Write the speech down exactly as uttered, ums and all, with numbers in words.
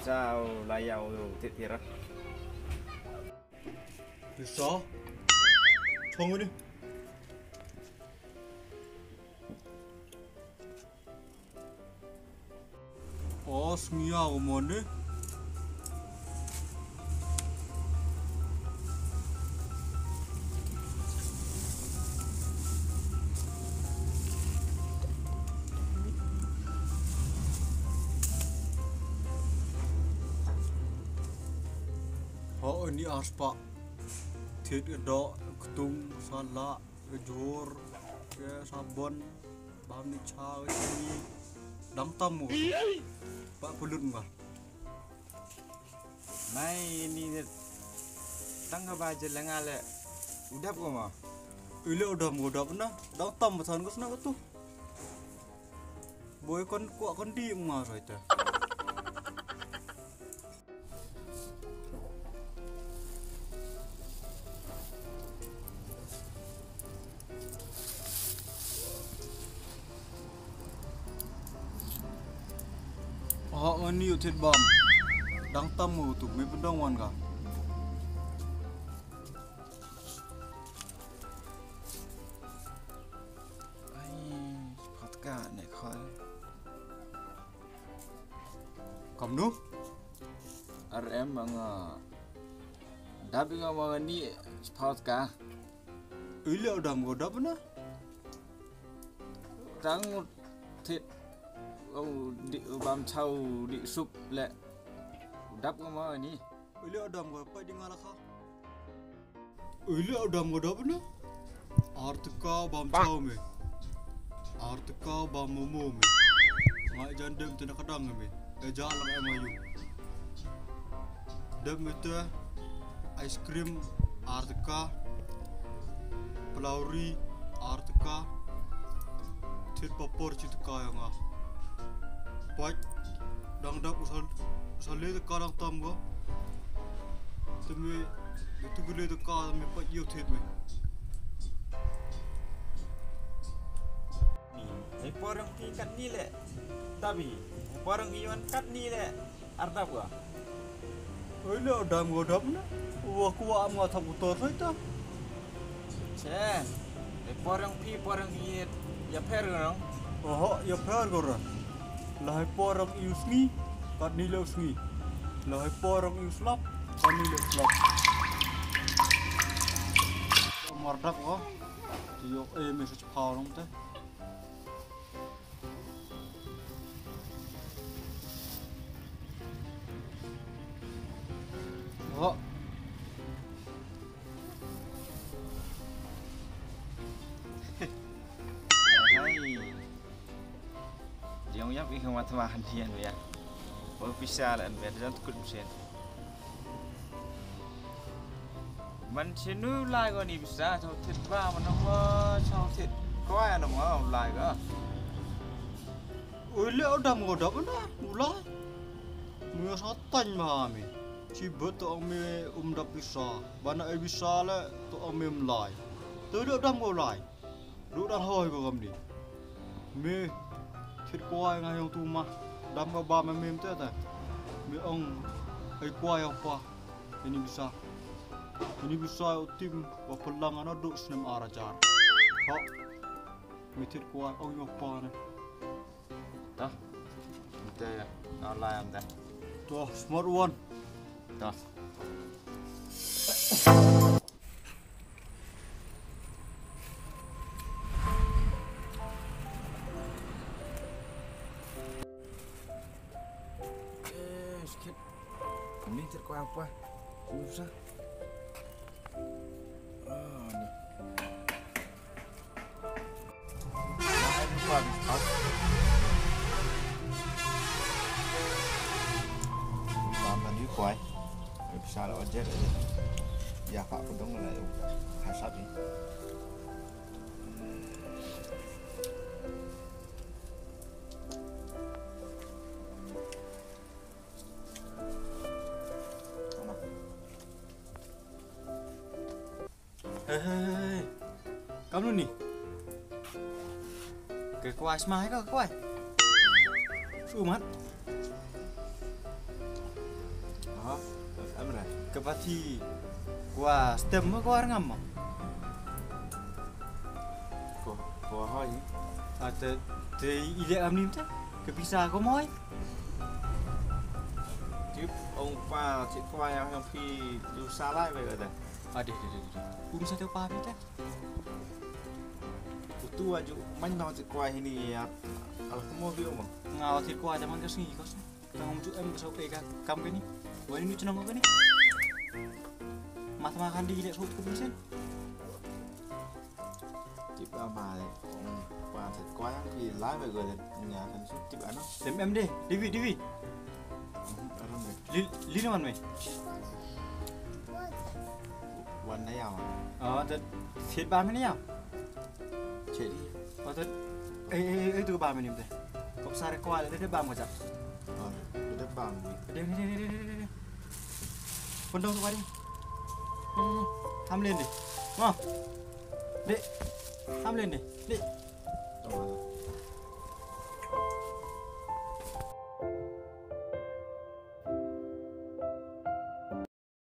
Sa u la ïa u thied thied ra. Pisa. Chong ni. O, sngi ïa u mon ni. Ho, ni ar spah. Thied ka doh, ktung, salak, ka jhur, ka sabon, bam ni cha, ka chini. Dang tam mo. Ba pulut nga. Mai ni ne. Tang ka ba je lenga le. U dap ko ma. Ile u dam ko dap na. Dang tam ba san ko sna ko tu. Boi kon kwah kon di ma roi ta. Ha, ani u thied bam. Dang tam u tu, me pyndonkam wan ka. Ai, phat ka ne khoi. Kamnu? R M nga dap nga ma ni spot ka. Ile u dam ko dap na. Tang thied u di u bam chau di sup le. U dap nga ma ni. Ile u dam ko pa di nga la kha. Ile u dam ko dap na. Ar tyngka bam chau me. Ar tyngka bam momo me. Nga jan dem te na ka dang me. E ja lang em ayu. Dem me te ice cream ar tyngka. Pelauri ar tyngka. Thied papor chi tyngka ïa nga. Pait dang dap u sa, u sa le tyngka dang tam ko. Te me, me tu ki le tyngka me pait ïa u thied me. Ni, hei por ong phi katni le. Tabi, hei por ong iwan katni le. Ar dap ka. Oi, le dam ko dap na. Wa ku wa am nga thap utor sai ta. Che. E por ong phi, por ong i, ïapher ko rong. Oho, ïapher ko ra. La hei por ong i u sngi, katni le u sngi. La hei por ong i u slap, katni le u slap. Mar dap ko. Ti yo e me sa chpau rong te. Oh. Hai. Jong yap ih mat ma han hian ya. Bo pisa lan ber jan tukut mesin. Man chinu lai ko ni bisa chau thit ba man ma chau thit. Ko ai na ma lai ko. Oi le u dam ko dap na u lai. Mu sa tang ma mi. Chi bet to ong mi um dap bisa. Bana ai bisa le to ong mi um lai. To le u dam ko lai. Duk dang hoi ko kam ni. Me thit kwai nga yong tu ma. Dam ka ba me mem te ta. Me ong ai kwai ong pa. Ini bisa. Ini bisa u tim wa pelang ana duk snem arajar. Ha. Me thit kwai ong yong pa ne. Ta. Te na lai am da. To smart one. Ta. Eh, sakit. Ini terkuat apa? Susah. Ah, ni. Pisa la ojek. Ya, Pak Pudong la. Hasap ni. Hei, hei, hei. Kam nu ni. Ke kwai smai ka kwai. Sumat. Ka party kwah stem ma kwah rngam ma? Kwah, kwah hoi. Ah, te, te i leh kam nim te? Ka pisa kam hoi? Tip ong pa, tip kwah yang yang phi du sa lai ba ka te. Ah, dei, dei, dei, dei. Um sa te pa phi te? Utu aju man nong tip kwah hini ya. Al kumo bi um. Nga tip kwah te man ka sngi ko sa. Tang hom ju em ka sau ka kam kani. Wani nu chnong kani. Mat ma kan di le khop khop mesin. Tip ama le. Kwa sa kwa yang ki la be go le nya kan su tip ano. Dem em de. Divi divi. Aram de. Li li no man me. Wan na ya ma. Oh, ta fit ba me ya. Chet. Patut. Eh, eh, eh, tu bam ni te. Kop sar ko ala te bam ko jap. Oh, te bam ni. De de de de de. Pondong tu bari. Ham len de. Ma. De. Ham len de. De.